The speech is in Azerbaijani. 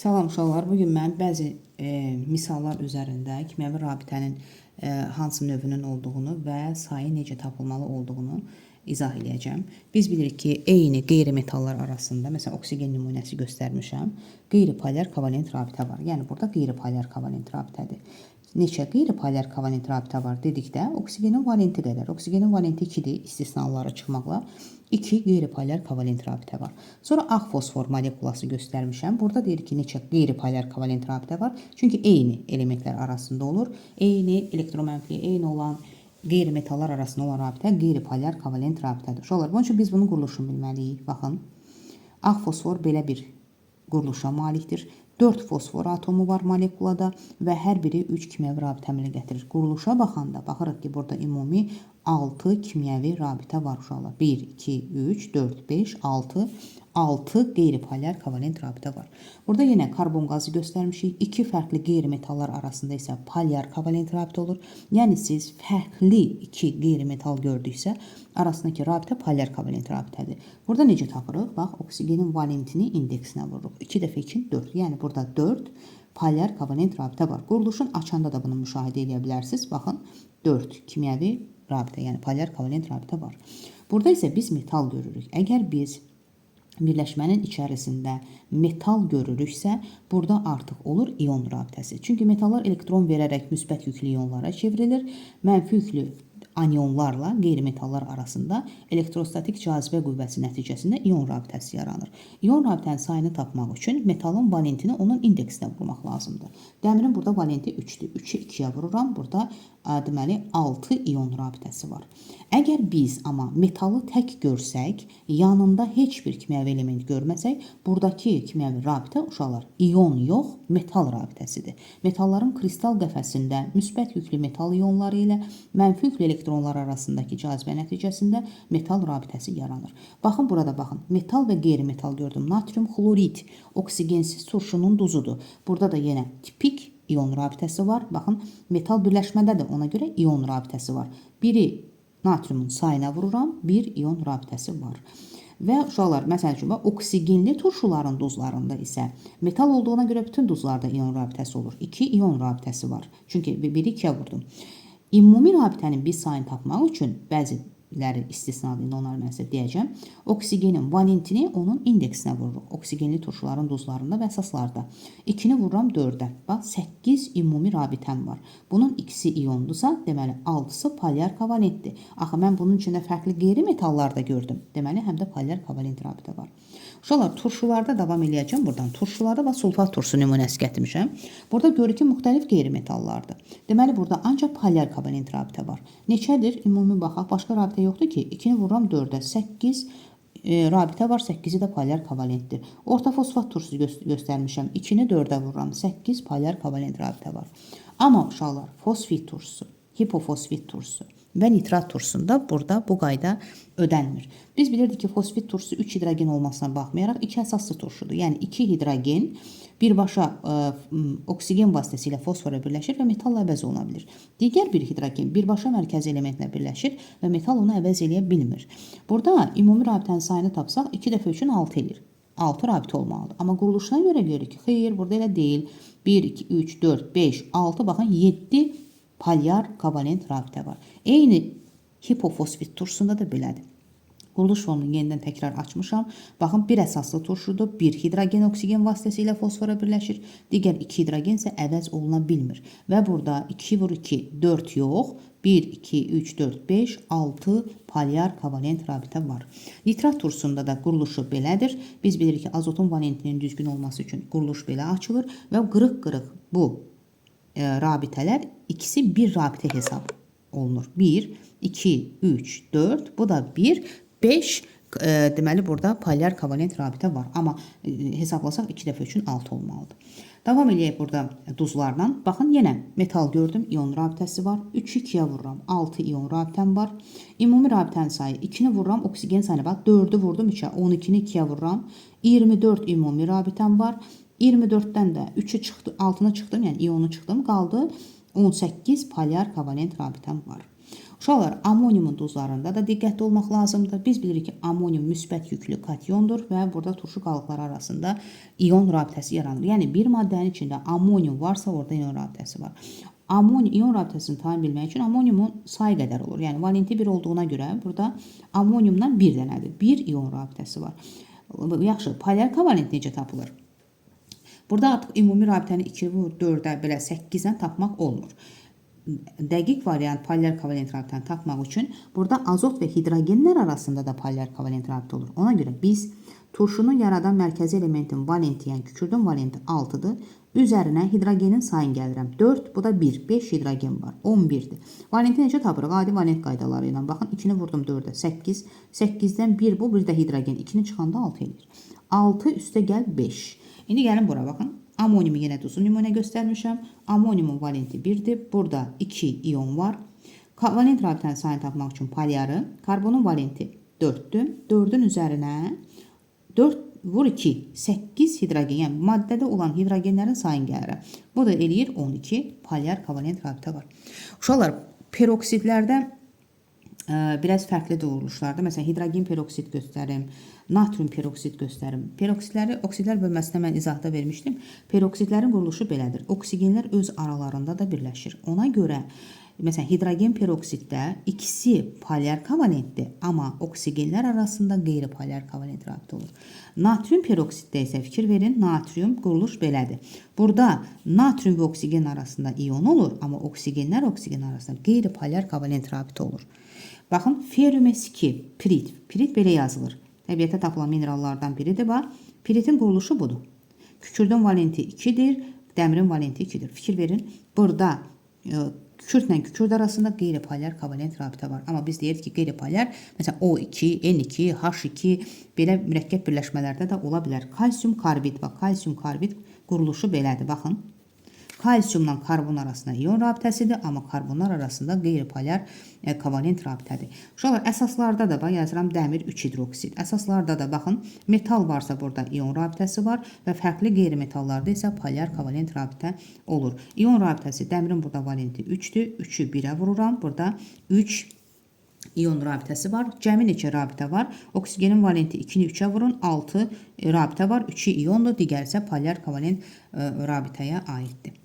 Salam uşaqlar, bu gün mən bəzi misallar üzərində kimyəvi rabitənin hansı növünün olduğunu və sayı necə tapılmalı olduğunu izah eləyəcəm. Biz bilirik ki, eyni qeyri-metallar arasında, məsələn, oksigen nümunəsi göstərmişəm, qeyri-polyar kovalent rabitə var. Yəni burada qeyri-polyar kovalent rabitədir. Neçə qeyri-polyar kovalent rabitə var dedikdə, oksigenin valenti qədər. Oksigenin valenti 2-dir, istisnalara çıxmaqla. 2 qeyri-polyar kovalent rabitə var. Sonra ağ fosfor molekulası göstərmişəm. Burada deyir ki, neçə qeyri-polyar kovalent rabitə var. Çünki eyni elementlər arasında olur. Eyni elektromənfiliyi eyni olan qeyri-metallar arasında olan rabitə qeyri-polyar kovalent rabitədir. Uşaqlar, bunun üçün biz bunun quruluşunu bilməliyik. Baxın, ağ fosfor belə bir quruluşa malikdir. 4 fosfor atomu var molekulada və hər biri 3 kimyəvi rabitə əmələ gətirir. Quruluşa baxanda baxırıq ki, burada ümumi 6 kimyəvi rabitə var uşaqlar. 1, 2, 3, 4, 5, 6, 6 qeyri-polyar kovalent rabitə var. Burada yenə karbon qazı göstərmişik. İki fərqli qeyri-metallar arasında isə polyar kovalent rabitə olur. Yəni siz fərqli iki qeyri-metal gördüksə, arasındakı rabitə polyar kovalent rabitədir. Burada necə tapırıq? Bax, oksigenin valentini indeksinə vururuq. 2 dəfə 2 4. Yəni burada 4 polyar kovalent rabitə var. Quruluşun açanda da bunu müşahidə edə bilərsiniz. Baxın, 4 kimyəvi rabitə, yəni polyar kovalent rabitə var. Burada isə biz metal görürük. Əgər biz birləşmənin içərisində metal görürüksə, burada artıq olur ion rabitəsi. Çünki metallar elektron verərək müsbət yüklü ionlara çevrilir. Mənfi yüklü anionlarla qeyri-metallar arasında elektrostatik cazibə qüvvəsi nəticəsində ion rabitəsi yaranır. İon rabitənin sayını tapmaq üçün metalın valentini onun indeksinə vurmaq lazımdır. Dəmirin burada valenti 3-dür. 3-ü 2-yə vururam. Burada deməli 6 ion rabitəsi var. Əgər biz amma metalı tək görsək, yanında heç bir kimyəvi element görməsək, buradakı kimyəvi rabitə uşaqlar ion yox, metal rabitəsidir. Metalların kristal qəfəsində müsbət yüklü metal ionları ilə mənfi yüklü elektronlar arasındakı cazibə nəticəsində metal rabitəsi yaranır. Baxın, burada baxın. Metal və qeyri-metal gördüm. Natrium xlorid oksigensiz turşunun duzudur. Burada da yenə tipik ion rabitəsi var. Baxın, metal birləşmədə də ona görə ion rabitəsi var. Biri natriumun sayına vururam, bir ion rabitəsi var. Və uşaqlar, məsəl üçün, bax, oksigenli turşuların duzlarında isə metal olduğuna görə bütün duzlarda ion rabitəsi olur. 2 ion rabitəsi var. Çünki biri 2-yə vurdum. Ümumi rabitənin bir sayını tapmaq üçün bəziləri istisnadır, indi onları mən sizə deyəcəm. Oksigenin valentini onun indeksinə vururuq. Oksigenli turşuların duzlarında və əsaslarda. 2-ni vururam 4-ə. Bax, 8 ümumi rabitəm var. Bunun ikisi iondursa, deməli 6-sı polyar kovalentdir. Axı mən bunun içində fərqli qeyri-metallar da gördüm. Deməli, həm də polyar kovalent rabitə var. Uşaqlar, turşularda davam eləyəcəm buradan. Turşularda bax, sulfat turşusu nümunəsi gətirmişəm. Burada görürük ki, müxtəlif qeyri-metallardır. Deməli, burada ancaq polyar kovalent rabitə var. Neçədir? Ümumi baxaq. Başqa rabitə yoxdur ki. 2-ni vururam 4-ə. 8 rabitə var. 8-i də polyar kovalentdir. Orta fosfat turşusu göstərmişəm. 2-ni 4-ə vururam. 8 polyar kovalent rabitə var. Amma uşaqlar, fosfit turşusu, hipofosfit turşusu və nitrat turşusunda burada bu qayda ödənmir. Biz bilirdik ki, fosfit turşusu 3 hidrogen olmasına baxmayaraq 2 əsaslı turşudur. Yəni 2 hidrogen birbaşa oksigen vasitəsilə fosfora birləşir və metalla əvəz oluna bilir. Digər bir hidrogen birbaşa mərkəzi elementlə birləşir və metal onu əvəz eləyə bilmir. Burada ümumi rabitənin sayını tapsaq 2 dəfə 3-ün 6 eləyir. 6 rabitə olmalıdır. Amma quruluşuna görə görürük ki, xeyr, burada elə deyil. 1, 2, 3, 4, 5, 6, baxın 7 polyar kovalent rabitə var. Eyni hipofosfit turşusunda da belədir. Quruluş formunu yenidən təkrar açmışam. Baxın, bir əsaslı turşudur. Bir hidrogen oksigen vasitəsilə fosfora birləşir. Digər 2 hidrogen isə əvəz oluna bilmir. Və burada 2 vur 2, 4 yox, 1, 2, 3, 4, 5, 6 polyar kovalent rabitə var. Nitrat turşusunda da quruluşu belədir. Biz bilirik ki, azotun valentinin düzgün olması üçün quruluş belə açılır və qırıq-qırıq bu rabitələr ikisi bir rabitə hesab olunur. 1, 2, 3, 4, bu da 1, 5, deməli burada polyar kovalent rabitə var. Amma hesablasaq 2 dəfə 3-ün 6 olmalıdır. Davam eləyək burada duzlarla. Baxın, yenə metal gördüm, ion rabitəsi var. 3-ü 2-yə vururam, 6 ion rabitəm var. Ümumi rabitənin sayı 2-ni vururam, oksigen sayına bax, 4-ü vurdum 3-ə, 12-ni 2-yə vururam. 24 ümumi rabitəm var. 24-dən də 3-ü çıxdı, 6-nı çıxdım, yəni ionu çıxdım, qaldı 18 polyar kovalent rabitəm var. Uşaqlar, amoniumun duzlarında da diqqətli olmaq lazımdır. Biz bilirik ki, amonium müsbət yüklü kationdur və burada turşu qalıqları arasında ion rabitəsi yaranır. Yəni bir maddənin içində amonium varsa, orada ion rabitəsi var. Amonium ion rabitəsini tayin bilmək üçün amoniumun sayı qədər olur. Yəni valenti 1 olduğuna görə burada amoniumdan bir dənədir. Bir ion rabitəsi var. Yaxşı, polyar kovalent necə tapılır? Burada artıq ümumi rabitəni 2 vur 4-ə belə 8-dən tapmaq olmur. Dəqiq variant polyar kovalent rabitəni tapmaq üçün burada azot və hidrogenlər arasında da polyar kovalent rabitə olur. Ona görə biz turşunun yaradan mərkəzi elementin valenti, yəni kükürdün valenti 6-dır. Üzərinə hidrogenin sayını gəlirəm. 4, bu da 1. 5 hidrogen var. 11-dir. Valenti necə tapırıq? Adi valent qaydaları ilə. Baxın, 2-ni vurdum 4-ə. 8. 8-dən 1 bu, bir də hidrogen. 2-ni çıxanda 6 eləyir. 6 üstə gəl 5. İndi gəlin bura baxın. Amoniumu yenə duzu nümunə göstərmişəm. Amoniumun valenti 1-dir. Burada 2 ion var. Valent rabitənin sayını tapmaq üçün polyarı. Karbonun valenti 4-dür. 4-ün üzərinə 4 vur 2, 8 hidrogen, yəni maddədə olan hidrogenlərin sayını gəlirəm. Bu da eləyir 12 polyar kovalent rabitə var. Uşaqlar, peroksidlərdə biraz fərqli quruluşlarda. Məsələn, hidrogen peroksid göstərim, natrium peroksid göstərim. Peroksidləri oksidlər bölməsində mən izahda vermişdim. Peroksidlərin quruluşu belədir. Oksigenlər öz aralarında da birləşir. Ona görə məsələn, hidrogen peroksiddə ikisi polyar kovalentdir, amma oksigenlər arasında qeyri-polyar kovalent rabitə olur. Natrium peroksiddə isə fikir verin, natrium quruluş belədir. Burada natrium və oksigen arasında ion olur, amma oksigenlər oksigen arasında qeyri-polyar kovalent rabitə olur. Baxın, ferium S2, pirit. Pirit belə yazılır. Təbiətdə tapılan minerallardan biridir. Bax, piritin quruluşu budur. Kükürdün valenti 2-dir, dəmirin valenti 2-dir. Fikir verin, burada kükürdlə kükürd arasında qeyri-polyar kovalent rabitə var. Amma biz deyirik ki, qeyri-polyar, məsələn, O2, N2, H2 belə mürəkkəb birləşmələrdə də ola bilər. Kalsium karbid, bax, kalsium karbid quruluşu belədir. Baxın. Kalsiumla karbon arasında ion rabitəsidir, amma karbonlar arasında qeyri-polyar kovalent rabitədir. Uşaqlar, əsaslarda da bax yazıram dəmir 3 hidroksid. Əsaslarda da baxın, metal varsa burada ion rabitəsi var və fərqli qeyri-metallarda isə polyar kovalent rabitə olur. İon rabitəsi dəmirin burada valenti 3-dür. 3-ü 1-ə vururam. Burada 3 ion rabitəsi var. Cəmi neçə rabitə var? Oksigenin valenti 2-ni 3-ə vurun, 6 rabitə var. 3-ü iondur, digəri isə polyar kovalent rabitəyə aiddir.